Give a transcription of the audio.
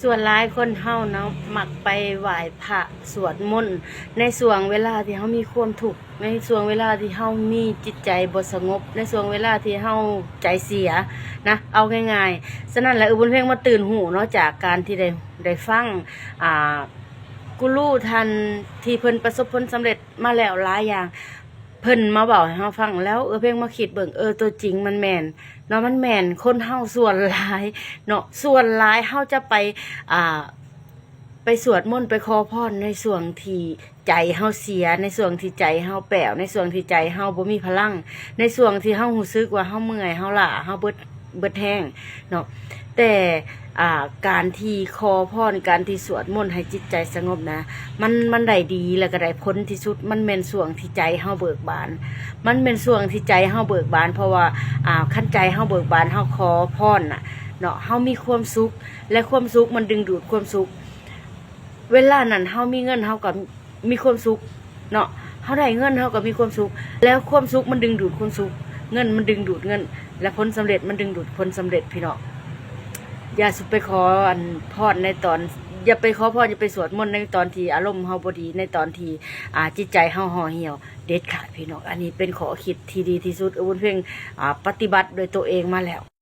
ສ່ວນຫຼາຍຄົນເຮົາເນາະ ມັກໄປໄຫວ້ພະ ສວດມົນ ໃນຊ່ວງເວລາທີ່ເຮົາມີຄວາມທຸກ, ໃນຊ່ວງເວລາທີ່ເຮົາມີຈິດໃຈບໍ່ສະຫງົບ, ໃນຊ່ວງເວລາທີ່ເຮົາໃຈເສຍນະ ເອົາງ່າຍໆ. ສະນັ້ນແຫຼະ ເອື້ອຍບຸນເພັງມາຕື່ນຮູ້ເນາະ ຈາກການທີ່ໄດ້ ໄດ້ຟັງ ອ່າ ກູຣູທ່ານທີ່ເພິ່ນປະສົບຜົນສຳເລັດມາແລ້ວຫຼາຍຢ່າງ ເພິ່ນມາເວົ້າໃຫ້ເຮົາຟັງ ແລ້ວເອື້ອຍເພັງມາຄິດເບິ່ງ ເອີ ຕົວຈິງມັນແມ່ນເນາະ ມັນແມ່ນ ຄົນເຮົາສ່ວນຫຼາຍເນາະ ສ່ວນຫຼາຍເຮົາຈະໄປ ອ່າ ໄປສວດມົນ ໄປຂໍພອນໃນຊ່ວງທີ່ໃຈເຮົາເສຍ, ໃນຊ່ວງທີ່ໃຈເຮົາແປ້ວ, ໃນຊ່ວງທີ່ໃຈເຮົາບໍ່ມີພະລັງ, ໃນຊ່ວງທີ່ເຮົາຮູ້ສຶກວ່າເຮົາເມື່ອຍ, ເຮົາລ້າ, ເຮົາເບິດ ເບິດແຮງເນາະ. ແຕ່ ອ່າ ການທີ່ຂໍພອນ, ການທີ່ສວດມົນໃຫ້ຈິດໃຈສະຫງົບນະ ມັນ ມັນໄດ້ດີ ແລ້ວກໍໄດ້ຜົນທີ່ສຸດ. ມັນແມ່ນຊ່ວງທີ່ໃຈເຮົາເບີກບານ, ມັນແມ່ນຊ່ວງທີ່ໃຈເຮົາເບີກບານ ເພາະວ່າ ອ່າ ຄັນໃຈເຮົາເບີກບານ ເຮົາຂໍພອນນະເນາະ ເຮົາມີຄວາມສຸກ ແລະ ຄວາມສຸກມັນດຶງດູດຄວາມສຸກ. ເວລານັ້ນເຮົາມີເງິນ ເຮົາກໍມີຄວາມສຸກເນາະ, ເຮົາໄດ້ເງິນ ເຮົາກໍມີຄວາມສຸກ ແລ້ວຄວາມສຸກມັນດຶງດູດຄວາມສຸກ, ເງິນມັນດຶງດູດເງິນ ແລະ ຜົນສຳເລັດມັນດຶງດູດຜົນສຳເລັດ ພີ່ນ້ອງ. ຢ່າສຸໄປຂໍອັນພອນໃນຕອນ ຢ່າໄປຂໍພອນ ຢ່າໄປສວດມົນໃນຕອນທີ່ອາລົມເຮົາບໍ່ດີ, ໃນຕອນທີ່ ອ່າ ຈິດໃຈເຮົາຫໍ່ຫ່ຽວເດັດຂາດ ພີ່ນ້ອງ. ອັນນີ້ເປັນຂໍ້ຄິດທີ່ດີທີ່ສຸດ ເອື້ອຍບຸນເພັງ ອ່າ ປະຕິບັດດ້ວຍຕົວເອງມາແລ້ວ.